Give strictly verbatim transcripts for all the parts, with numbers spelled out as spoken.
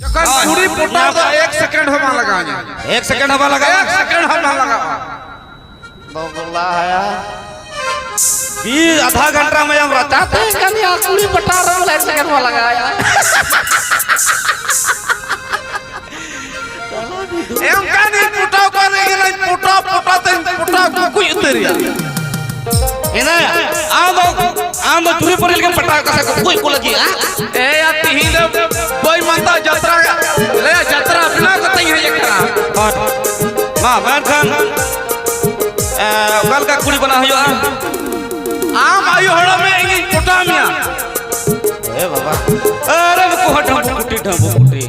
ᱡᱚᱠᱷᱚᱱ ᱦᱳᱭ᱾ ᱠᱩᱲᱤ ᱯᱚᱴᱟᱣ ᱫᱚ ᱮᱠ ᱥᱮᱠᱮᱱᱰ ᱦᱚᱸ ᱵᱟᱝ ᱞᱟᱜᱟᱣ ᱤᱧᱟ᱾ ᱮᱠ ᱥᱮᱠᱮᱱᱰ ᱦᱚᱸ ᱵᱟᱝ ᱞᱟᱜᱟᱜᱼᱟ᱾ ᱮᱠ ᱥᱮᱠᱮᱱᱰ ᱦᱚᱸ ᱵᱟᱝ ᱞᱟᱜᱟᱜᱼᱟ᱾ ᱫᱚ ᱜᱚᱞᱟ ᱦᱟᱭᱟ᱾ ᱵᱤᱥ ᱟᱫᱷᱟ ᱜᱷᱚᱱᱴᱟ ᱢᱟᱭᱟᱢ ᱨᱟᱪᱟ ᱛᱮ ᱠᱟᱱ ᱭᱟ, ᱠᱩᱲᱤ ᱯᱚᱴᱟᱣ ᱨᱮ ᱵᱚᱞᱮ ᱮᱠ ᱥᱮᱠᱮᱱᱰ ᱵᱟᱝ ᱞᱟᱜᱟᱣ ᱤᱧᱟ᱾ ᱮᱢ ᱠᱟᱱ ᱤᱧ ᱯᱚᱴᱟᱣ ᱠᱚ ᱨᱮᱜᱮ ᱞᱟᱹᱧ ᱯᱚᱴᱟᱣ ᱯᱚᱴᱟᱣ ᱛᱮᱧ ᱯᱚᱴᱟᱣ ᱠᱚ ᱠᱩᱭ ᱩᱛᱟᱹᱨ ᱭᱟ᱾ ᱮᱱᱟ, ᱟᱢ ᱫᱚ, ᱟᱢ ᱫᱚ ᱪᱩᱨᱤ ᱯᱟᱹᱨᱤ ᱞᱮᱠᱟᱢ ᱯᱟᱴᱟᱣ ᱠᱟᱜ ᱥᱮ ᱠᱩᱠᱩᱭ ᱠᱚ ᱞᱟᱹᱜᱤᱫ, ᱦᱮᱸ? ᱮ ᱭᱟ, ᱛᱤᱦᱤᱧ ᱫᱚ ᱵᱟᱹᱧ ᱢᱟᱱᱛᱟ ᱡᱟᱛᱨᱟ, ᱞᱮ ᱡᱟᱛᱨᱟ ᱵᱮᱱᱟᱣ ᱠᱟᱛᱮᱧ ᱦᱮᱡ ᱟᱠᱟᱱᱟ᱾ ᱦᱳᱭ᱾ ᱢᱟ, ᱢᱮᱱᱠᱷᱟᱱ, ᱮ, ᱚᱠᱟ ᱞᱮᱠᱟ ᱠᱩᱲᱤ ᱵᱮᱱᱟᱣ ᱦᱩᱭᱩᱜᱼᱟ? ᱟᱢ ᱟᱭᱳ ᱦᱚᱲ ᱢᱮ, ᱤᱧᱤᱧ ᱯᱚᱴᱟᱣ ᱢᱮᱭᱟ᱾ ᱮ ᱵᱟᱵᱟ᱾ ᱟᱨᱮ ᱱᱩᱠᱩ ᱦᱚᱸ ᱰᱷᱟᱹᱢᱵᱩ ᱠᱩᱴᱤ, ᱰᱷᱟᱹᱢᱵᱩ ᱠᱩᱴᱤ᱾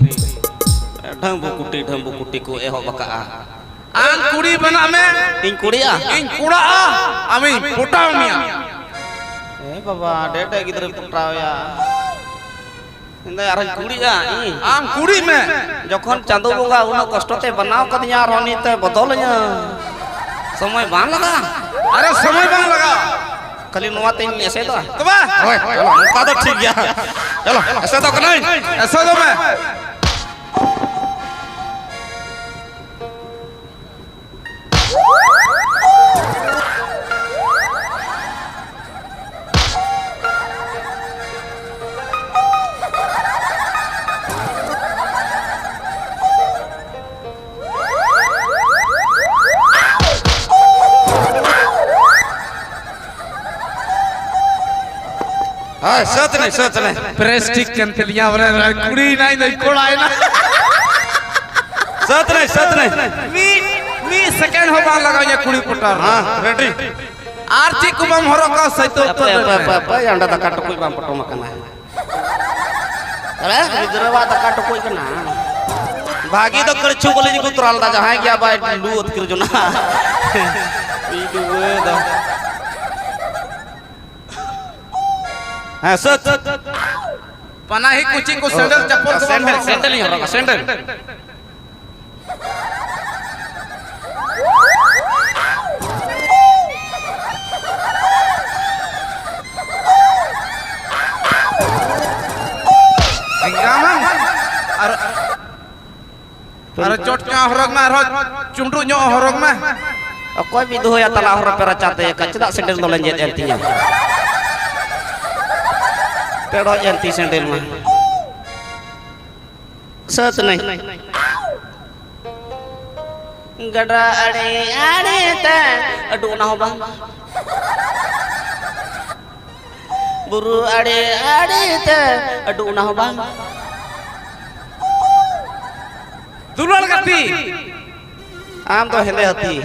ᱰᱷᱟᱹᱢᱵᱩ ᱠᱩᱴᱤ, ᱰᱷᱟᱹᱢᱵᱩ ᱠᱩᱴᱤ ᱠᱚ ᱮᱦᱚᱵ ᱟᱠᱟᱜᱼᱟ᱾ ᱟᱢ ᱠᱩᱲᱤ ᱵᱮᱱᱟᱜ ᱢᱮ᱾ ᱤᱧ ᱠᱩᱲᱤᱜᱼᱟ? ᱤᱧ ᱠᱚᱲᱟᱜᱼᱟ, ᱟᱢᱤᱧ ᱯᱚᱴᱟᱣ ᱢᱮᱭᱟ᱾ ᱮ ᱵᱟᱵᱟ, ᱰᱮ ᱰᱮ ᱜᱤᱫᱽᱨᱟᱹ ᱯᱚᱴᱟᱣ ᱭᱟ᱾ ᱤᱧ ᱫᱚ ᱟᱨᱦᱚᱸᱧ ᱠᱩᱲᱤᱜᱼᱟ, ᱤᱧ᱾ ᱟᱢ ᱠᱩᱲᱤᱜ ᱢᱮ᱾ ᱡᱚᱠᱷᱚᱱ ᱪᱟᱸᱫᱚ ᱵᱚᱸᱜᱟ ᱩᱱᱟᱹᱜ ᱠᱚᱥᱴᱚ ᱛᱮ ᱵᱮᱱᱟᱣ ᱠᱟᱫᱤᱧᱟ, ᱟᱨᱦᱚᱸ ᱩᱱᱤ ᱛᱮ ᱵᱚᱫᱚᱞᱟᱹᱧᱟ᱾ ᱥᱚᱢᱚᱭ ᱵᱟᱝ ᱞᱟᱜᱟᱜᱼᱟ? ᱟᱨᱮ, ᱥᱚᱢᱚᱭ ᱵᱟᱝ ᱞᱟᱜᱟᱜᱼᱟ᱾ ᱠᱷᱟᱹᱞᱤ ᱱᱚᱣᱟ ᱛᱮᱧ ᱮᱥᱮᱫᱚᱜᱼᱟ᱾ ᱛᱚᱵᱮ? ᱦᱳᱭ, ᱦᱳᱭ, ᱪᱚᱞᱚ, ᱚᱱᱠᱟ ᱫᱚ ᱴᱷᱤᱠ ᱜᱮᱭᱟ᱾ ᱪᱚᱞᱚ, ᱮᱥᱮᱫᱚᱜ ᱠᱟᱹᱱᱟᱹᱧ᱾ ᱮᱥᱮᱫᱚᱜ ᱢᱮ᱾ ᱦᱳᱭ, ᱥᱟᱹᱛ ᱱᱟᱹᱧ, ᱥᱟᱹᱛ ᱱᱟᱹᱧ᱾ ᱯᱨᱮᱥ ᱴᱷᱤᱠ ᱠᱟᱱ ᱛᱟᱹᱞᱤᱧᱟ, ᱵᱚᱞᱮ ᱠᱩᱲᱤ ᱱᱟᱭ ᱫᱚᱭ ᱠᱚᱲᱟᱭᱮᱱᱟ᱾ ᱥᱟᱹᱛ ᱱᱟᱹᱧ, ᱥᱟᱹᱛ ᱱᱟᱹᱧ᱾ ᱢᱤᱫ, ᱢᱤᱫ ᱥᱮᱠᱮᱱᱰ ᱦᱚᱸ ᱵᱟᱝ ᱞᱟᱜᱟᱣ ᱤᱧᱟ ᱠᱩᱲᱤ ᱯᱚᱴᱟᱣ ᱨᱮ᱾ ᱦᱮᱸ, ᱨᱮᱰᱤ᱾ ᱟᱨ ᱪᱮᱫ ᱠᱚ ᱵᱟᱢ ᱦᱚᱨᱚᱜ ᱠᱟᱜᱼᱟ, ᱥᱟᱹᱭᱛᱚ ᱦᱟᱯᱮ, ᱩᱛᱟᱹᱨ ᱦᱟᱯᱮ, ᱢᱮ᱾ ᱦᱟᱯᱮ, ᱦᱟᱯᱮ, ᱚᱸᱰᱮ ᱫᱟᱠᱟ ᱴᱩᱠᱩᱡ ᱵᱟᱝ ᱯᱚᱴᱚᱢ ᱟᱠᱟᱱᱟ᱾ ᱟᱨᱮ, ᱜᱤᱫᱽᱨᱟᱹᱣᱟᱜ ᱫᱟᱠᱟ ᱴᱩᱠᱩᱡ ᱠᱟᱱᱟ᱾ ᱵᱷᱟᱹᱜᱤ ᱫᱚ ᱠᱟᱹᱲᱪᱩ ᱵᱚᱞᱮ ᱧᱩ ᱛᱚᱨᱟ ᱞᱮᱫᱟ, ᱡᱟᱦᱟᱸᱭ ᱜᱮ ᱟᱵᱟᱨ ᱞᱩ ᱟᱹᱛᱠᱤᱨ ᱡᱚᱱᱟ᱾ ᱤᱧ ᱰᱩᱵᱟᱹ ᱫᱚ᱾ ᱦᱮᱸ, ᱥᱟᱹᱛ᱾ ᱯᱟᱱᱟᱦᱤ ᱠᱩᱪᱤ ᱠᱚ ᱥᱮᱸᱰᱮᱞ ᱪᱟᱯᱚᱞ ᱠᱚ ᱵᱟᱢ ᱥᱮᱸᱰᱮᱞ, ᱦᱚᱨᱚᱜ ᱥᱮᱸᱰᱮᱞ ᱤᱧ ᱦᱚᱨᱚᱜᱟ, ᱥᱮᱸᱰᱮᱞ᱾ ᱮᱸᱜᱟ ᱢᱟ, ᱟᱨ ᱟᱨ ᱪᱚᱴ ᱧᱚᱜ ᱦᱚᱨᱚᱜᱽ ᱢᱮ, ᱟᱨᱦᱚᱸ ᱪᱩᱸᱰᱩᱜ ᱧᱚᱜ ᱦᱚᱨᱚᱜᱽ ᱢᱮ᱾ ᱚᱠᱚᱭ ᱢᱤᱫ ᱫᱩᱦᱟᱹᱭᱟ ᱛᱟᱞᱟ ᱦᱚᱨ ᱨᱮᱯᱮ ᱨᱟᱪᱟ ᱛᱮ ᱟᱠᱟᱫ? ᱪᱮᱫᱟᱜ ᱥᱮᱸᱰᱮᱞ ᱫᱚ ᱞᱮᱸᱡᱮᱫ ᱮᱱ ᱛᱤᱧᱟ? ᱯᱮᱲᱚᱡ ᱮᱱ ᱛᱤᱧ ᱥᱮᱸᱰᱮᱞ ᱢᱟ᱾ ᱥᱟᱹᱛ ᱱᱟᱹᱧ᱾ ᱜᱟᱰᱟ ᱟᱲᱮ ᱟᱲᱮ ᱛᱮ ᱟᱹᱰᱩ ᱚᱱᱟ ᱦᱚᱸ ᱵᱟᱝ᱾ ᱵᱩᱨᱩ ᱟᱲᱮ ᱟᱲᱮ ᱛᱮ ᱟᱹᱰᱩ ᱚᱱᱟ ᱦᱚᱸ ᱵᱟᱝ᱾ ᱫᱩᱞᱟᱹᱲ ᱜᱟᱛᱮ᱾ ᱟᱢ ᱫᱚ ᱦᱮᱸᱫᱮ ᱦᱟᱹᱛᱤ᱾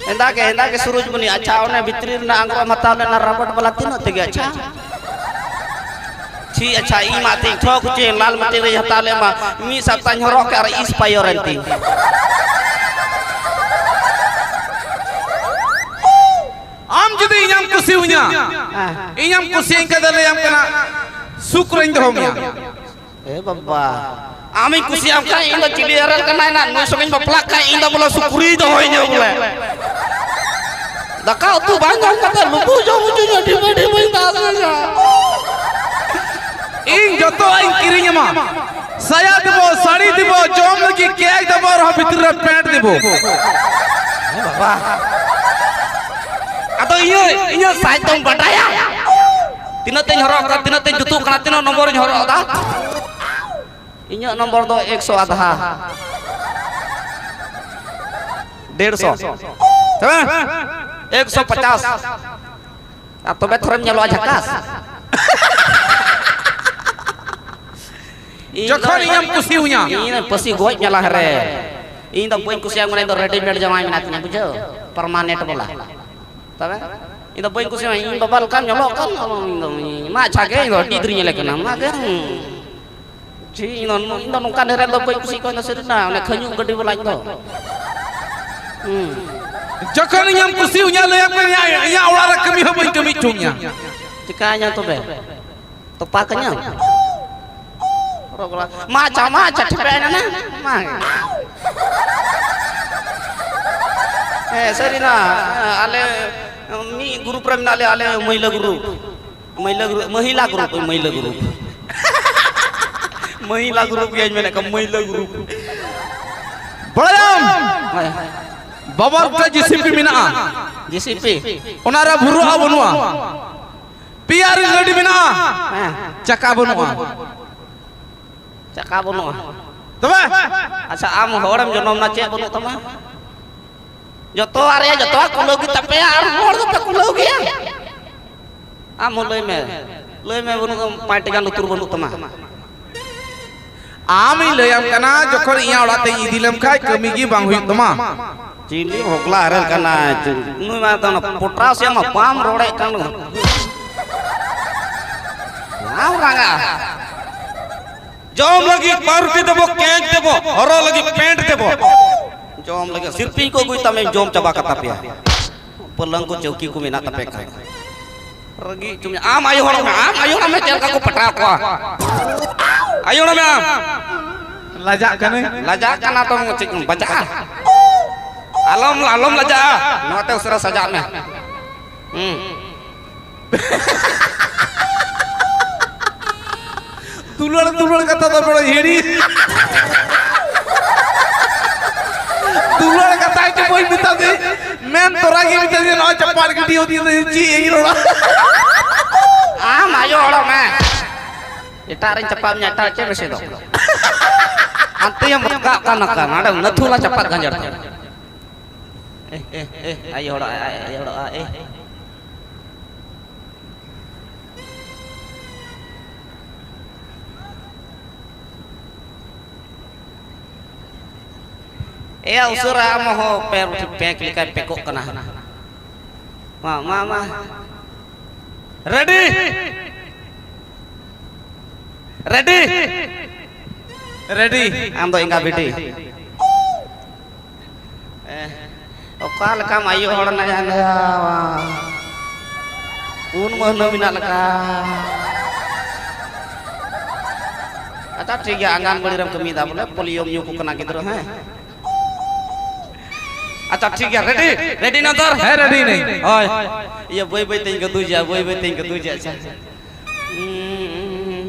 ᱦᱮᱸᱫᱟ ᱜᱮ, ᱦᱮᱸᱫᱟ ᱜᱮ ᱥᱩᱨᱩᱡᱽᱢᱩᱱᱤ᱾ ᱟᱪᱪᱷᱟ, ᱚᱱᱮ ᱵᱷᱤᱛᱨᱤ ᱨᱮᱱᱟᱜ ᱟᱝᱨᱚᱵ ᱮᱢ ᱦᱟᱛᱟᱣ ᱞᱮᱱᱟ ᱨᱟᱵᱚᱴ ᱵᱟᱞᱟ, ᱛᱤᱱᱟᱹᱜ ᱛᱮᱜᱮ? ᱟᱪᱪᱷᱟ᱾ ᱪᱷᱤ, ᱟᱪᱪᱷᱟ, ᱤᱧ ᱢᱟ ᱛᱤᱧ ᱴᱷᱚᱠ ᱦᱚᱪᱚᱭᱮᱱ, ᱞᱟᱞ ᱢᱟᱹᱴᱤ ᱨᱮᱧ ᱦᱟᱛᱟᱣ ᱞᱮᱫ ᱢᱟ, ᱢᱤᱫ ᱥᱟᱯᱛᱟᱧ ᱦᱚᱨᱚᱜ ᱠᱮᱫ ᱟᱨ expire ᱮᱱ ᱛᱤᱧ᱾ ᱟᱢ ᱡᱩᱫᱤ ᱤᱧᱮᱢ ᱠᱩᱥᱤᱣᱟᱹᱧᱟ, ᱦᱮᱸ᱾ ᱤᱧᱮᱢ ᱠᱩᱥᱤᱭᱟᱹᱧ ᱠᱷᱟᱱ ᱫᱚ ᱞᱟᱹᱭᱟᱢ ᱠᱟᱱᱟ, ᱥᱩᱠ ᱨᱮᱧ ᱫᱚᱦᱚ ᱢᱮᱭᱟ᱾ ᱮ ᱵᱟᱵᱟ, ᱟᱢᱤᱧ ᱠᱩᱥᱤᱭᱟᱢ ᱠᱷᱟᱱ ᱤᱧ ᱫᱚ ᱪᱤᱞᱤ ᱮᱨᱮᱞ ᱠᱟᱱᱟᱭ ᱱᱟ, ᱱᱩᱭ ᱥᱚᱸᱜᱮᱧ ᱵᱟᱯᱞᱟᱜ ᱠᱷᱟᱱ ᱤᱧ ᱫᱚ ᱵᱚᱞᱮ ᱥᱩᱠᱨᱤᱭ ᱫᱚᱦᱚᱭᱤᱧᱟ ᱵᱚᱞᱮ᱾ ᱫᱟᱠᱟ ᱩᱛᱩ ᱵᱟᱝ ᱡᱚᱢ ᱠᱟᱛᱮ ᱞᱩᱵᱩ ᱡᱚᱢ ᱦᱚᱪᱚᱧᱟ, ᱰᱷᱤᱵᱟᱹ ᱰᱷᱤᱵᱟᱹᱧ ᱫᱟᱜ ᱟᱹᱧᱟ᱾ ᱤᱧ ᱡᱚᱛᱚᱣᱟᱜ ᱤᱧ ᱠᱤᱨᱤᱧ ᱟᱢᱟ᱾ ᱥᱟᱭᱟ ᱫᱮᱵᱚ, ᱥᱟᱹᱲᱤ ᱫᱮᱵᱚ, ᱡᱚᱢ ᱞᱟᱹᱜᱤᱫ ᱠᱮᱠ ᱫᱮᱵᱚ, ᱟᱨᱦᱚᱸ ᱵᱷᱤᱛᱨᱤ ᱨᱮ ᱯᱮᱱᱴ ᱫᱮᱵᱚ᱾ ᱮ ᱵᱟᱵᱟ, ᱟᱫᱚ ᱤᱧᱟᱹᱜ, ᱤᱧᱟᱹᱜ ᱥᱟᱭᱤᱡ ᱫᱚᱢ ᱵᱟᱰᱟᱭᱟ? ᱛᱤᱱᱟᱹᱜ ᱛᱮᱧ ᱦᱚᱨᱚᱜ ᱠᱟᱱᱟ, ᱛᱤᱱᱟᱹᱜ ᱛᱮᱧ ᱡᱩᱛᱩᱜ ᱠᱟᱱᱟ, ᱛᱤᱱᱟᱹᱜ ᱱᱚᱢᱵᱚᱨᱤᱧ ᱦᱚᱨᱚᱜ ᱮᱫᱟ? ᱤᱧᱟᱹᱜ ᱱᱚᱢᱵᱚᱨ ᱫᱚ ᱮᱠᱥᱚ ᱟᱫᱷᱟ᱾ ᱰᱮᱲᱥᱚ᱾ ᱦᱮᱸ? ᱮᱠᱥᱚ ᱯᱚᱪᱟᱥ᱾ ᱟᱨ ᱛᱚᱵᱮ ᱛᱷᱚᱨᱮᱢ ᱧᱮᱞᱚᱜᱼᱟ ᱡᱷᱟᱠᱟᱥ᱾ ᱤᱧ ᱫᱚ ᱡᱚᱠᱷᱚᱱ ᱤᱧᱮᱢ ᱠᱩᱥᱤᱣᱟᱹᱧᱟ᱾ ᱤᱧ ᱫᱚ ᱯᱟᱹᱥᱤ ᱜᱚᱡ ᱧᱟᱞᱟ ᱦᱮᱨᱮ᱾ ᱤᱧ ᱫᱚ ᱵᱟᱹᱧ ᱠᱩᱥᱤᱭᱟᱜ ᱢᱟᱱᱮ ᱤᱧ ᱫᱚ readymade ᱡᱟᱶᱟᱭ ᱢᱮᱱᱟᱜ ᱛᱤᱧᱟ, ᱵᱩᱡᱷᱟᱹᱣ? Permanent ᱵᱟᱞᱟ᱾ ᱛᱚᱵᱮ ᱤᱧ ᱫᱚ ᱵᱟᱹᱧ ᱠᱩᱥᱤᱭᱟᱜᱼᱟ, ᱤᱧ ᱵᱟᱵᱟ ᱞᱮᱠᱟᱢ ᱧᱮᱞᱚᱜ ᱠᱟᱱ, ᱤᱧ ᱫᱚ, ᱤᱧ ᱢᱟ ᱟᱪᱪᱷᱟ ᱜᱮ, ᱤᱧ ᱫᱚ ᱟᱹᱰᱤ ᱰᱷᱮᱨᱤᱧ ᱧᱮᱞᱮ ᱠᱟᱱᱟ, ᱢᱟ ᱜᱮ᱾ ᱦᱩᱸ᱾ ᱪᱷᱤ, ᱤᱧ ᱫᱚ, ᱤᱧ ᱫᱚ ᱱᱚᱝᱠᱟᱱ ᱦᱮᱨᱮᱞ ᱫᱚ ᱵᱟᱹᱧ ᱠᱩᱥᱤᱭᱟᱜ ᱠᱟᱱᱟ, ᱥᱟᱹᱨᱤ ᱨᱮᱱᱟᱜ, ᱚᱱᱮ ᱠᱷᱟᱹᱧᱩ ᱜᱟᱹᱰᱤ ᱵᱟᱞᱟ ᱤᱧ ᱫᱚ᱾ ᱦᱩᱸ᱾ ᱡᱚᱠᱷᱚᱱ ᱤᱧᱮᱢ ᱠᱩᱥᱤᱭᱟᱹᱧᱟ, ᱞᱟᱹᱭᱟᱢ ᱠᱟᱹᱱᱟᱹᱧ, ᱤᱧᱟᱹᱜ ᱚᱲᱟᱜ ᱨᱮ ᱠᱟᱹᱢᱤ ᱦᱚᱸ ᱵᱟᱹᱧ ᱠᱟᱹᱢᱤ ᱦᱚᱪᱚ ᱢᱮᱭᱟ᱾ ᱪᱤᱠᱟᱹᱧᱟ ᱛᱚᱵᱮ? ᱛᱚᱯᱟ ᱠᱟᱹᱧᱟᱢ? ᱨᱚᱜᱽᱲᱟ᱾ ᱢᱟ ᱟᱪᱪᱷᱟ, ᱢᱟ ᱟᱪᱪᱷᱟ, ᱴᱷᱤᱯᱮ ᱟᱭ ᱱᱟ, ᱢᱟ᱾ ᱦᱮᱸ, ᱥᱟᱹᱨᱤ ᱱᱟ, ᱟᱞᱮ ᱢᱤᱫ ᱜᱨᱩᱯ ᱨᱮ ᱢᱮᱱᱟᱜ ᱞᱮᱭᱟ ᱟᱞᱮ, ᱢᱟᱹᱭᱞᱟᱹ ᱜᱨᱩᱯ᱾ ᱢᱟᱹᱭᱞᱟᱹ ᱜᱨᱩᱯ, ᱢᱟᱹᱦᱤᱞᱟ ᱜᱨᱩᱯ, ᱢᱟᱹᱭᱞᱟᱹ ᱜᱨᱩᱯ᱾ ᱢᱟᱹᱦᱤᱞᱟ ᱜᱨᱩᱯ ᱜᱮᱧ ᱢᱮᱱᱮᱫ ᱠᱟᱱ, ᱢᱟᱹᱭᱞᱟᱹ ᱜᱨᱩᱯ᱾ ᱵᱟᱲᱟᱭᱟᱢ? ᱦᱳᱭ᱾ ᱵᱟᱵᱟ ᱢᱤᱫᱴᱮᱡ ᱡᱮᱥᱤᱯᱤ ᱢᱮᱱᱟᱜᱼᱟ᱾ ᱡᱮᱥᱤᱯᱤ? ᱚᱱᱟ ᱨᱮ ᱵᱷᱩᱨᱩᱜᱼᱟ ᱵᱟᱹᱱᱩᱜᱼᱟ᱾ ᱯᱤᱭᱟᱨᱤ ᱜᱟᱹᱰᱤ ᱢᱮᱱᱟᱜᱼᱟ᱾ ᱦᱮᱸ᱾ ᱪᱟᱠᱟ ᱵᱟᱹᱱᱩᱜᱼᱟ᱾ ᱪᱟᱠᱟ ᱵᱟᱹᱱᱩᱜᱼᱟ᱾ ᱛᱚᱵᱮ? ᱟᱪᱪᱷᱟ, ᱟᱢ ᱦᱚᱲᱮᱢ ᱡᱚᱱᱚᱢ ᱱᱟ, ᱪᱮᱫ ᱵᱟᱹᱱᱩᱜ ᱛᱟᱢᱟ? ᱡᱚᱛᱚᱣᱟᱜ ᱨᱮᱭᱟᱜ ᱡᱚᱛᱚᱣᱟᱜ ᱠᱩᱞᱟᱹᱣ ᱜᱮ ᱛᱟᱯᱮᱭᱟ, ᱟᱨ ᱦᱚᱲ ᱫᱚᱯᱮ ᱠᱩᱞᱟᱹᱣ ᱜᱮᱭᱟ᱾ ᱟᱢ ᱦᱚᱸ ᱞᱟᱹᱭ ᱢᱮ, ᱞᱟᱹᱭ ᱢᱮ, ᱵᱟᱹᱱᱩᱜ ᱛᱟᱢᱟ, ᱯᱟᱸᱪᱴᱤ ᱜᱟᱱ ᱞᱩᱛᱩᱨ ᱵᱟᱹᱱᱩᱜ ᱛᱟᱢᱟ᱾ ᱟᱢᱤᱧ ᱞᱟᱹᱭᱟᱢ ᱠᱟᱱᱟ, ᱡᱚᱠᱷᱚᱱ ᱤᱧᱟᱹᱜ ᱚᱲᱟᱜ ᱛᱮᱧ ᱤᱫᱤ ᱞᱮᱢ ᱠᱷᱟᱡ, ᱠᱟᱹᱢᱤ ᱜᱮ ᱵᱟᱝ ᱦᱩᱭᱩᱜ ᱛᱟᱢᱟ᱾ ᱪᱤᱞᱤ ᱦᱚᱜᱞᱟ ᱦᱮᱨᱮᱞ ᱠᱟᱱᱟᱭ? ᱱᱩᱭ ᱢᱟ ᱛᱟᱦᱮᱱᱟ ᱯᱚᱴᱟᱥᱤᱭᱟᱢ ᱢᱟ ᱵᱟᱢ ᱨᱚᱲᱮᱫ ᱠᱟᱱ᱾ ᱵᱟᱢ ᱨᱟᱸᱜᱟ᱾ ᱡᱚᱢ ᱞᱟᱹᱜᱤᱫ ᱯᱟᱣᱨᱩᱴᱤ ᱫᱮᱵᱚ, ᱠᱮᱠ ᱫᱮᱵᱚ, ᱦᱚᱨᱚᱜ ᱞᱟᱹᱜᱤᱫ ᱯᱮᱱᱴ ᱫᱮᱵᱚ᱾ ᱡᱚᱢ ᱞᱟᱹᱜᱤᱫ ᱥᱤᱨᱯᱤᱧ ᱠᱚ ᱟᱹᱜᱩᱭ ᱛᱟᱢᱮ, ᱡᱚᱢ ᱪᱟᱵᱟ ᱠᱟᱛᱟ ᱯᱮᱭᱟ᱾ ᱯᱟᱹᱞᱟᱹᱝ ᱠᱚ ᱪᱟᱹᱣᱠᱤ ᱠᱚ ᱢᱮᱱᱟᱜ ᱛᱟᱯᱮ ᱠᱷᱟᱱ᱾ ᱨᱟᱹᱜᱤ ᱦᱚᱪᱚ ᱢᱮ᱾ ᱟᱢ ᱟᱭᱳ ᱦᱚᱲ ᱢᱮ, ᱟᱢ ᱟᱭᱳ ᱦᱚᱲ ᱢᱮ, ᱪᱮᱫ ᱞᱮᱠᱟ ᱠᱚ ᱯᱟᱴᱟᱣ ᱠᱚᱣᱟ? ᱟᱭᱳ ᱦᱚᱲ ᱢᱮ ᱟᱢ᱾ ᱞᱟᱡᱟᱜ ᱠᱟᱹᱱᱟᱹᱧ᱾ ᱞᱟᱡᱟᱜ ᱠᱟᱱᱟ ᱛᱚᱢ, ᱪᱮᱫ ᱠᱚᱢ ᱵᱟᱡᱟᱜᱼᱟ? ᱟᱞᱚᱢ, ᱟᱞᱚᱢ ᱞᱟᱡᱟᱜᱼᱟ, ᱱᱚᱣᱟᱛᱮ ᱩᱥᱟᱹᱨᱟ ᱥᱟᱡᱟᱜ ᱢᱮ᱾ ᱦᱩᱸ᱾ ᱫᱩᱞᱟᱹᱲ, ᱫᱩᱞᱟᱹᱲ ᱠᱟᱛᱷᱟ ᱫᱚ ᱵᱚᱲᱚ ᱦᱤᱲᱤ᱾ ᱫᱩᱞᱟᱹᱲ ᱠᱟᱛᱷᱟ ᱜᱮ ᱵᱟᱹᱧ ᱢᱮᱛᱟ ᱫᱮ, ᱢᱮᱱ ᱛᱚᱨᱟ ᱜᱮ ᱢᱮᱛᱟ ᱫᱮ, ᱱᱚᱣᱟ ᱪᱟᱯᱟᱫ ᱜᱤᱰᱤ ᱦᱚᱸ ᱫᱤᱱ ᱫᱚ ᱪᱮᱫ ᱤᱧ ᱨᱚᱲᱟ? ᱟᱢ ᱟᱭᱳ ᱦᱚᱲᱚᱜ ᱢᱮ᱾ ᱮᱴᱟᱜ ᱨᱮᱧ ᱪᱟᱯᱟᱫ ᱢᱮᱭᱟ, ᱮᱴᱟᱜ ᱪᱮᱫ ᱢᱮᱥᱮ ᱫᱚ? ᱦᱟᱱᱛᱮ ᱦᱚᱸ ᱵᱟᱠᱟᱜ ᱠᱟᱱᱟ, ᱠᱟᱱᱟ᱾ ᱱᱚᱰᱮ ᱱᱟᱹᱛᱷᱩ ᱞᱟ ᱪᱟᱯᱟᱫ ᱜᱟᱸᱡᱟᱲ ᱛᱟᱢᱟ᱾ ᱮ, ᱮ, ᱮ, ᱟᱭᱳ ᱦᱚᱲᱚᱜ, ᱟᱭᱳ ᱦᱚᱲᱚᱜ, ᱮ᱾ ᱮᱭᱟ, ᱩᱥᱟᱹᱨᱟ ᱟᱢ ᱦᱚᱸ ᱯᱮ, ᱯᱮᱸᱠ ᱞᱮᱠᱟᱭ ᱯᱮᱠᱚᱜ ᱠᱟᱱᱟ᱾ ᱢᱟ, ᱢᱟ, ᱢᱟ᱾ ᱨᱮᱰᱤ? ᱨᱮᱰᱤ? ᱨᱮᱰᱤ᱾ ᱟᱢ ᱫᱚ ᱮᱸᱜᱟ ᱵᱤᱴᱤ᱾ ᱮ, ᱚᱠᱟ ᱞᱮᱠᱟᱢ ᱟᱭᱳ ᱦᱚᱲ ᱱᱟᱭᱟ ᱱᱟᱭᱟ? ᱯᱩᱱ ᱢᱟᱹᱦᱱᱟᱹ ᱢᱮᱱᱟᱜ ᱞᱮᱠᱟ᱾ ᱟᱪᱪᱷᱟ, ᱴᱷᱤᱠ ᱜᱮᱭᱟ, ᱟᱸᱜᱟᱱᱵᱟᱲᱤ ᱨᱮᱢ ᱠᱟᱹᱢᱤᱭᱮᱫᱟ ᱵᱚᱞᱮ, ᱯᱳᱞᱤᱭᱳᱢ ᱧᱩ ᱠᱚ ᱠᱟᱱᱟ ᱜᱤᱫᱽᱨᱟᱹ, ᱦᱮᱸ? ᱟᱪᱪᱷᱟ, ᱴᱷᱤᱠ ᱜᱮᱭᱟ, ᱨᱮᱰᱤ? ᱨᱮᱰᱤ ᱱᱟ ᱛᱚᱨ? ᱦᱮᱸ, ᱨᱮᱰᱤ ᱱᱟᱹᱧ᱾ ᱦᱳᱭ᱾ ᱤᱭᱟᱹ, ᱵᱟᱹᱭ ᱵᱟᱹᱭ ᱛᱮᱧ ᱜᱟᱹᱫᱩᱡᱟ, ᱵᱟᱹᱭ ᱵᱟᱹᱭ ᱛᱮᱧ ᱜᱟᱹᱫᱩᱡᱟ, ᱟᱪᱪᱷᱟ᱾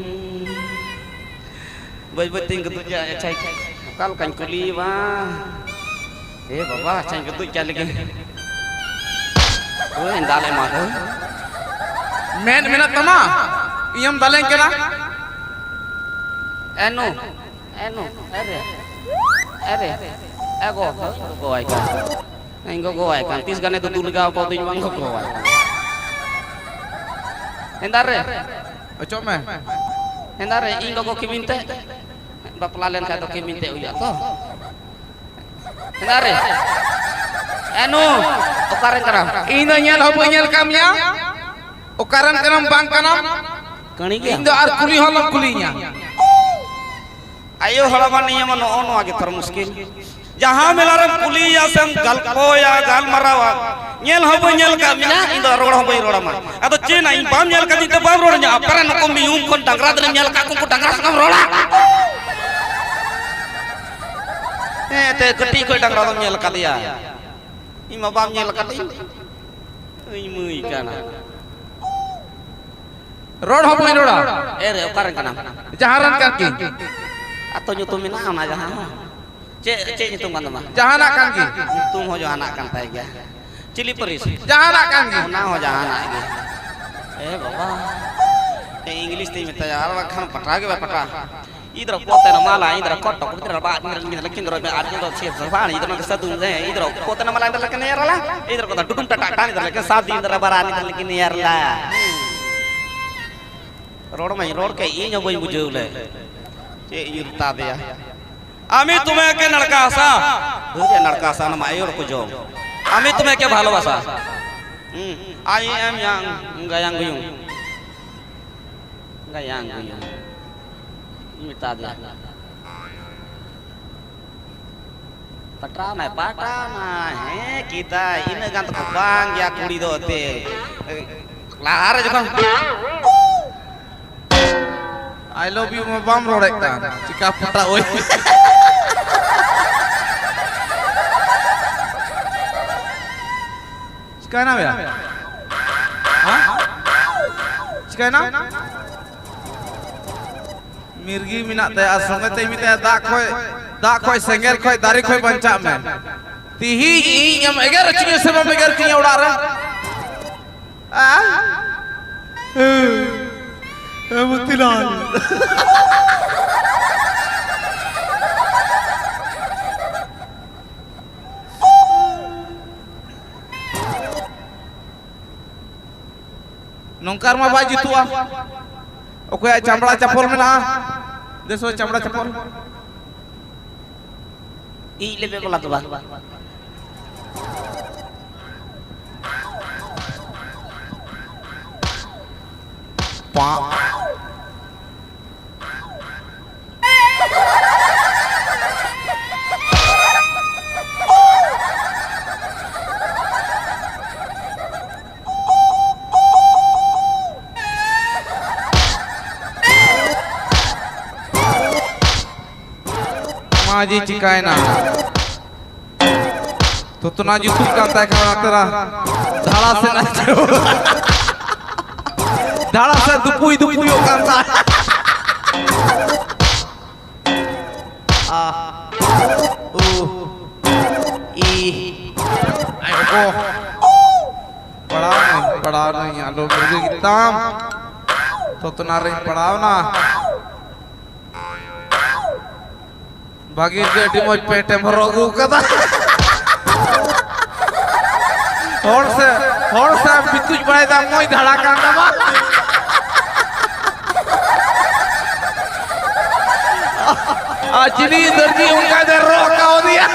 ᱵᱟᱹᱭ ᱵᱟᱹᱭ ᱛᱮᱧ ᱜᱟᱹᱫᱩᱡᱟ, ᱟᱪᱪᱷᱟ, ᱚᱠᱟ ᱞᱮᱠᱟᱧ ᱠᱩᱞᱤᱭᱮᱭᱟ? ᱮ ᱵᱟᱵᱟ, ᱟᱪᱪᱷᱟᱧ ᱜᱟᱹᱫᱩᱡ ᱠᱟᱭ ᱞᱮᱜᱮ᱾ ᱦᱳᱭ, ᱫᱟᱞ ᱮᱢᱟ ᱠᱚ᱾ ᱢᱮᱫ ᱢᱮᱱᱟᱜ ᱛᱟᱢᱟ? ᱤᱧᱮᱢ ᱫᱟᱞᱮᱧ ᱠᱟᱱᱟ? ᱮ ᱱᱩ, ᱮ ᱱᱩ, ᱮ ᱨᱮ, ᱮ ᱨᱮ, ᱮ ᱜᱚ, ᱜᱚ ᱟᱭ ᱠᱟᱱ᱾ ᱤᱧ ᱜᱚᱜᱚᱣᱟᱭ ᱠᱟᱱ, ᱛᱤᱥ ᱜᱟᱱᱮ ᱫᱩᱫᱩ ᱞᱮᱜᱟᱣ ᱠᱟᱣᱫᱤᱧ ᱵᱟᱝ ᱜᱚᱜᱚᱣᱟᱭ ᱠᱟᱱ᱾ ᱦᱮᱸᱫᱟ ᱨᱮ᱾ ᱚᱪᱚᱜ ᱢᱮ᱾ ᱦᱮᱸᱫᱟ ᱨᱮ, ᱤᱧ ᱜᱚᱜᱚ ᱠᱤᱢᱤᱱ ᱛᱮ ᱵᱟᱯᱞᱟ ᱞᱮᱱᱠᱷᱟᱱ ᱫᱚ ᱠᱤᱢᱤᱱ ᱛᱮ ᱦᱩᱭᱩᱜᱼᱟ ᱛᱚ᱾ ᱦᱮᱸᱫᱟ ᱨᱮ᱾ ᱮ ᱱᱩ, ᱚᱠᱟᱨᱮᱱ ᱠᱟᱱᱟᱢ? ᱤᱧ ᱫᱚ ᱧᱮᱞ ᱦᱚᱸ ᱵᱟᱹᱧ ᱧᱮᱞ ᱠᱟᱜ ᱢᱮᱭᱟ᱾ ᱚᱠᱟᱨᱮᱱ ᱠᱟᱱᱟᱢ ᱵᱟᱝ ᱠᱟᱱᱟᱢ? ᱠᱟᱹᱬᱤ ᱜᱮᱭᱟ᱾ ᱤᱧ ᱫᱚ ᱟᱨ ᱠᱩᱞᱤ ᱦᱚᱸ ᱟᱞᱚᱢ ᱠᱩᱞᱤᱧᱟ᱾ ᱟᱭᱳ ᱦᱚᱲ ᱢᱟ ᱱᱤᱭᱟᱹ ᱢᱟ ᱱᱚᱜᱼᱚ ᱱᱚᱣᱟ ᱜᱮ ᱛᱷᱚᱨ ᱢᱩᱥᱠᱤᱞ᱾ ᱡᱟᱦᱟᱸ ᱢᱮᱞᱟ ᱨᱮᱢ ᱠᱩᱞᱤᱭᱮᱭᱟ ᱥᱮᱢ ᱜᱚᱞᱯᱚᱭᱟ, ᱜᱟᱞᱢᱟᱨᱟᱣᱟ, ᱧᱮᱞ ᱦᱚᱸ ᱵᱟᱹᱧ ᱧᱮᱞ ᱠᱟᱜ ᱢᱮᱭᱟ, ᱤᱧ ᱫᱚ ᱨᱚᱲ ᱦᱚᱸ ᱵᱟᱹᱧ ᱨᱚᱲ ᱟᱢᱟ᱾ ᱟᱫᱚ ᱪᱮᱫ ᱱᱟ, ᱤᱧ ᱵᱟᱢ ᱧᱮᱞ ᱠᱟᱫᱤᱧ ᱛᱮ ᱵᱟᱢ ᱨᱚᱲ ᱟᱹᱧᱟ? ᱟᱯᱮ ᱨᱮᱱ ᱱᱩᱠᱩ ᱢᱤᱦᱩᱢ ᱠᱷᱚᱱ ᱰᱟᱝᱨᱟ ᱫᱚ ᱧᱮᱞ ᱠᱟᱜ ᱠᱚ, ᱩᱱᱠᱩ ᱰᱟᱝᱨᱟ ᱥᱟᱶ ᱨᱚᱲᱟ? ᱦᱮᱸ, ᱛᱮ ᱠᱟᱹᱴᱤᱡ ᱠᱷᱚᱱ ᱰᱟᱝᱨᱟ ᱫᱚᱢ ᱧᱮᱞ ᱠᱟᱫᱮᱭᱟ? ᱤᱧ ᱢᱟ ᱵᱟᱢ ᱧᱮᱞ ᱠᱟᱫᱤᱧ᱾ ᱤᱧ ᱢᱟᱹᱭ ᱠᱟᱱᱟ᱾ ᱨᱚᱲ ᱦᱚᱸ ᱵᱟᱹᱧ ᱨᱚᱲᱟ᱾ ᱮ ᱨᱮ, ᱚᱠᱟᱨᱮᱱ ᱠᱟᱱᱟᱢ? ᱡᱟᱦᱟᱸ ᱨᱮᱱ ᱠᱟᱱ ᱜᱤᱧ᱾ ᱟᱛᱳ ᱧᱩᱛᱩᱢ ᱢᱮᱱᱟᱜᱼᱟ ᱚᱱᱟ ᱡᱟᱦᱟᱸ ᱦᱚᱸ? ᱪᱮᱫ, ᱪᱮᱫ ᱧᱩᱛᱩᱢ ᱠᱟᱱ ᱛᱟᱢᱟ? ᱡᱟᱦᱟᱱᱟᱜ ᱠᱟᱱ ᱜᱮ᱾ ᱧᱩᱛᱩᱢ ᱦᱚᱸ ᱡᱟᱦᱟᱱᱟᱜ ᱠᱟᱱ ᱛᱟᱭ ᱜᱮᱭᱟ᱾ ᱪᱤᱞᱤ ᱯᱟᱹᱨᱤᱥ? ᱡᱟᱦᱟᱱᱟᱜ ᱠᱟᱱ ᱜᱮ᱾ ᱚᱱᱟ ᱦᱚᱸ ᱡᱟᱦᱟᱱᱟᱜ ᱜᱮ᱾ ᱮ ᱵᱟᱵᱟ, ᱮ ᱤᱝᱞᱤᱥ ᱛᱤᱧ ᱢᱮᱛᱟᱭᱟ, ᱟᱨ ᱵᱟᱠᱷᱟᱱ ᱯᱟᱴᱟ ᱜᱮ ᱵᱟᱭ ᱯᱟᱴᱟ᱾ ᱤᱫᱨᱚ ᱯᱚᱛᱮ ᱱᱟ ᱢᱟᱞᱟ, ᱤᱫᱨᱚ ᱠᱚᱴᱚ, ᱤᱫᱨᱚ ᱵᱟ, ᱤᱫᱨᱚ ᱞᱮᱠᱤᱱ ᱫᱨᱚ ᱟᱨ ᱤᱫᱨᱚ ᱪᱮ ᱥᱟᱵᱟᱱ, ᱤᱫᱨᱚ ᱥᱟᱫᱩ ᱨᱮ, ᱤᱫᱨᱚ ᱯᱚᱛᱮ ᱱᱟ ᱢᱟᱞᱟ, ᱤᱫᱨᱚ ᱞᱮᱠᱤᱱ ᱮᱨ ᱞᱟ, ᱤᱫᱨᱚ ᱠᱚᱫᱟ ᱰᱩᱰᱩᱢ ᱴᱟᱴᱟ ᱴᱟᱱ, ᱤᱫᱨᱚ ᱞᱮᱠᱤᱱ ᱥᱟᱫᱤ, ᱤᱫᱨᱚ ᱵᱟᱨᱟ, ᱤᱫᱨᱚ ᱞᱮᱠᱤᱱ ᱮᱨ ᱞᱟ᱾ ᱨᱚᱲ ᱢᱟᱧ ᱨᱚᱲ ᱠᱮᱫ, ᱤᱧ ᱦᱚᱸ ᱵᱟᱹᱧ ᱵᱩᱡᱷᱟᱹᱣ ᱞᱮᱫ᱾ ᱪᱮᱫ ᱤᱧ ᱨᱩᱛᱟ ᱫᱮᱭᱟ? আমি তোমাকে নাড়কাসা। বুঝে নাড়কাসা না মায়ুর কুজো। আমি তোমাকে ভালোবাসা। হুম, আই এম ইয়াং, গায়াং গুয়ুং। গায়াং গুয়ুং। ᱤᱧ ᱢᱮᱛᱟ ᱫᱮᱭᱟ᱾ ᱯᱟᱴᱟᱣᱱᱟᱭ, ᱯᱟᱴᱟᱣᱱᱟᱭ, ᱦᱮᱸ ᱠᱮᱫᱟᱭ, ᱤᱱᱟᱹᱜ ᱜᱟᱱ ᱫᱚᱠᱚ ᱵᱟᱝ ᱜᱮᱭᱟ ᱠᱩᱲᱤ ᱫᱚ ᱮᱱᱛᱮ᱾ ᱞᱟᱦᱟᱨᱮ ᱡᱚᱠᱷᱚᱱ I love you ᱢᱟ ᱵᱟᱢ ᱨᱚᱲᱮᱫ ᱠᱟᱱ, ᱪᱤᱠᱟ ᱯᱟᱴᱟᱣ ᱳᱭ? ᱪᱤᱠᱟᱭᱱᱟ ᱵᱮᱭᱟ? ᱦᱮᱸ? ᱪᱤᱠᱟᱭᱱᱟ? ᱢᱤᱨᱜᱤ ᱢᱮᱱᱟᱜ ᱛᱟᱭᱟ ᱟᱨ ᱥᱚᱸᱜᱮ ᱛᱮ ᱢᱮᱛᱟᱭᱟ, ᱫᱟᱜ ᱠᱷᱚᱡ, ᱫᱟᱜ ᱠᱷᱚᱡ, ᱥᱮᱸᱜᱮᱞ ᱠᱷᱚᱡ, ᱫᱟᱨᱮ ᱠᱷᱚᱡ ᱵᱟᱧᱪᱟᱜ ᱢᱮ᱾ ᱛᱤᱦᱤᱧ ᱤᱧ ᱮᱢ ᱮᱜᱮᱨ ᱦᱚᱪᱚᱧᱟ ᱥᱮ ᱵᱟᱢ ᱮᱜᱮᱨ ᱦᱚᱪᱚᱧᱟ ᱚᱲᱟᱜ ᱨᱮ? ᱟ? ᱦᱮᱸ, ᱦᱮᱸ, ᱢᱚᱛᱤᱞᱟᱞ᱾ ᱱᱚᱝᱠᱟ ᱨᱮᱢᱟ ᱵᱟᱭ ᱡᱩᱛᱩᱜᱼᱟ᱾ ᱚᱠᱚᱭᱟᱜ ᱪᱟᱢᱲᱟ ᱪᱟᱯᱚᱞ ᱢᱮᱱᱟᱜᱼᱟ? ᱫᱮᱥ ᱪᱟᱢᱲᱟ ᱪᱟᱯᱚᱞ᱾ ᱤᱡ ᱞᱮᱯᱮ ᱵᱟᱞᱟ ᱫᱚ ᱵᱟᱝ᱾ ᱯᱟᱸ᱾ ᱢᱟ ᱡᱮ ᱪᱤᱠᱟᱭᱱᱟ? ᱛᱚᱛᱱᱟ ᱡᱩᱛᱩᱜ ᱠᱟᱱ ᱛᱟᱭ ᱠᱷᱟᱱ ᱚᱱᱟᱛᱮ ᱫᱷᱟᱲᱟ ᱥᱮᱫ ᱫᱷᱟᱲᱟ ᱥᱮᱫ ᱫᱩᱯᱩᱭ ᱫᱩᱯᱩᱭᱚᱜ ᱠᱟᱱ ᱛᱟᱭ᱾ ᱟ, ᱩ, ᱤ, ᱟᱭᱳ ᱠᱚ᱾ ᱯᱟᱲᱟᱣᱱᱟᱹᱧ, ᱯᱟᱲᱟᱣᱱᱟᱹᱧ, ᱟᱞᱚ ᱵᱩᱡᱷᱟᱹᱣ ᱜᱮᱛᱟᱢ᱾ ᱛᱚᱛᱱᱟ ᱨᱮᱧ ᱯᱟᱲᱟᱣᱱᱟ᱾ ᱵᱷᱟᱜᱤ ᱜᱮ ᱟᱹᱰᱤ ᱢᱚᱡᱽ ᱯᱮᱱᱴ ᱮᱢ ᱦᱚᱨᱚᱜ ᱟᱹᱜᱩ ᱠᱟᱫᱟ᱾ ᱦᱚᱲ ᱥᱮ, ᱦᱚᱲ ᱥᱮ ᱵᱤᱛᱩᱡ ᱵᱟᱲᱟᱭ ᱫᱟ, ᱢᱚᱡᱽ ᱫᱷᱟᱲᱟ ᱠᱟᱱ ᱛᱟᱢᱟ᱾ ᱟᱨ ᱪᱤᱞᱤ ᱫᱚᱨᱡᱤ ᱚᱱᱠᱟ ᱫᱚ ᱨᱚᱜ ᱠᱟᱣᱫᱤᱭᱟ᱾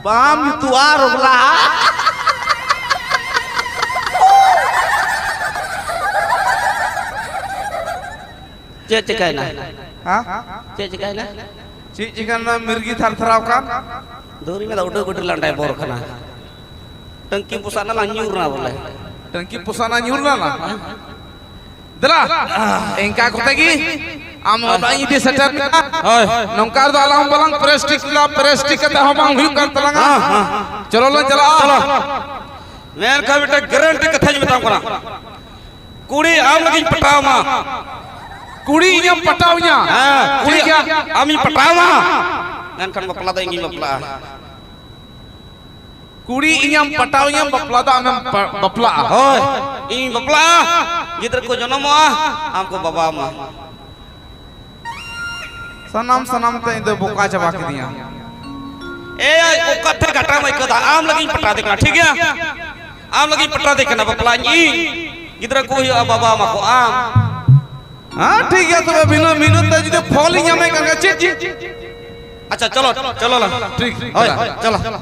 ᱵᱟᱢ ᱡᱩᱛᱩᱜᱼᱟ ᱨᱚᱜᱽᱞᱟ᱾ ᱪᱮᱫ ᱪᱤᱠᱟᱹᱭᱮᱱᱟ? ᱦᱮᱸ? ᱪᱮᱫ ᱪᱤᱠᱟᱹᱭᱮᱱᱟ? ᱪᱮᱫ ᱪᱤᱠᱟᱹᱭᱮᱱᱟ? ᱢᱤᱨᱜᱤ ᱛᱷᱟᱨ ᱛᱷᱟᱨᱟᱣ ᱠᱟᱱ᱾ ᱫᱷᱩᱨᱤ ᱢᱮ ᱫᱚ ᱩᱰᱟᱹ ᱜᱟᱹᱰᱤ ᱞᱟᱸᱰᱟᱭ ᱵᱚᱨ ᱠᱟᱱᱟ᱾ ᱴᱟᱝᱠᱤ ᱯᱚᱥᱟᱜ ᱱᱟ ᱞᱟᱝ ᱧᱩᱨ ᱱᱟ ᱵᱚᱞᱮ᱾ ᱴᱟᱝᱠᱤ ᱯᱚᱥᱟᱜ ᱱᱟ ᱧᱩᱨ ᱱᱟ ᱞᱟᱝ? ᱫᱮᱞᱟ, ᱤᱱᱠᱟ ᱠᱚᱛᱮ ᱜᱮ ᱟᱢ ᱚᱲᱟᱜ ᱤᱧ ᱤᱫᱤ ᱥᱮᱴᱮᱨ ᱢᱮᱭᱟ᱾ ᱦᱳᱭ᱾ ᱱᱚᱝᱠᱟ ᱨᱮᱫᱚ ᱟᱞᱟᱝ ᱵᱟᱞᱟᱝ ᱯᱨᱮᱥᱴᱤᱠ ᱞᱟ, ᱯᱨᱮᱥᱴᱤᱠ ᱠᱟᱛᱮ ᱦᱚᱸ ᱵᱟᱝ ᱦᱩᱭᱩᱜ ᱠᱟᱱ ᱛᱟᱞᱟᱝᱟ᱾ ᱦᱮᱸ, ᱦᱮᱸ᱾ ᱪᱚᱞᱚ ᱞᱟᱝ ᱪᱟᱞᱟᱜᱼᱟ᱾ ᱪᱚᱞᱚ᱾ ᱢᱮᱱᱠᱷᱟᱱ ᱢᱤᱫᱴᱮᱱ ᱜᱮᱨᱮᱱᱴᱤ ᱠᱟᱛᱷᱟᱧ ᱢᱮᱛᱟᱢ ᱠᱟᱱᱟ, ᱠᱩᱲᱤ ᱟᱢ ᱞᱟᱹᱜᱤᱫ ᱯᱟᱴᱟᱣ ᱟᱢᱟ᱾ ᱠᱩᱲᱤ ᱤᱧᱮᱢ ᱯᱟᱴᱟᱣ ᱤᱧᱟ? ᱦᱮᱸ, ᱠᱩᱲᱤ ᱴᱷᱤᱠ ᱜᱮᱭᱟ᱾ ᱟᱢᱤᱧ ᱯᱟᱴᱟᱣ ᱟᱢᱟ, ᱢᱮᱱᱠᱷᱟᱱ ᱵᱟᱯᱞᱟ ᱫᱚ ᱤᱧᱤᱧ ᱵᱟᱯᱞᱟᱜᱼᱟ᱾ ᱠᱩᱲᱤ ᱤᱧᱮᱢ ᱯᱟᱴᱟᱣ ᱤᱧᱟᱢ, ᱵᱟᱯᱞᱟ ᱫᱚ ᱟᱢᱮᱢ ᱯᱟ-, ᱵᱟᱯᱞᱟᱜᱼᱟ? ᱦᱳᱭ, ᱤᱧᱤᱧ ᱵᱟᱯᱞᱟᱜᱼᱟ᱾ ᱜᱤᱫᱽᱨᱟᱹ ᱠᱚ ᱡᱚᱱᱚᱢᱚᱜᱼᱟ, ᱟᱢ ᱠᱚ ᱵᱟᱵᱟ ᱟᱢᱟ᱾ ᱥᱟᱱᱟᱢ ᱥᱟᱱᱟᱢ ᱛᱮ ᱤᱧ ᱫᱚ ᱵᱚᱠᱟ ᱪᱟᱵᱟ ᱠᱤᱫᱤᱧᱟ᱾ ᱮ, ᱚᱠᱟᱛᱮ ᱜᱷᱟᱴᱟᱢ ᱟᱹᱭᱠᱟᱹᱣ ᱫᱟ? ᱟᱢ ᱞᱟᱹᱜᱤᱫ ᱤᱧ ᱯᱟᱴᱟᱣ ᱫᱮ ᱠᱟᱱᱟ, ᱴᱷᱤᱠ ᱜᱮᱭᱟ? ᱟᱢ ᱞᱟᱹᱜᱤᱫ ᱤᱧ ᱯᱟᱴᱟᱣ ᱫᱮ ᱠᱟᱱᱟ, ᱵᱟᱯᱞᱟᱧ ᱤᱧ᱾ ᱜᱤᱫᱽᱨᱟᱹ ᱠᱚ ᱦᱩᱭᱩᱜᱼᱟ, ᱵᱟᱵᱟ ᱟᱢᱟ ᱠᱚ ᱟᱢ᱾ ᱦᱮᱸ, ᱴᱷᱤᱠ ᱜᱮᱭᱟ, ᱛᱚᱵᱮ ᱵᱤᱱᱟᱹ ᱢᱤᱱᱟᱹ ᱛᱮ ᱡᱩᱫᱤ ᱯᱷᱚᱞ ᱤᱧ ᱧᱟᱢᱮ ᱠᱟᱱ ᱠᱷᱟᱱ ᱪᱮᱫ ᱪᱮᱫ? ᱟᱪᱪᱷᱟ, ᱪᱚᱞᱚ, ᱪᱚᱞᱚ ᱞᱟᱝ᱾ ᱴᱷᱤᱠ, ᱦᱳᱭ, ᱪᱟᱞᱟᱜ᱾ ᱪᱚᱞᱚ᱾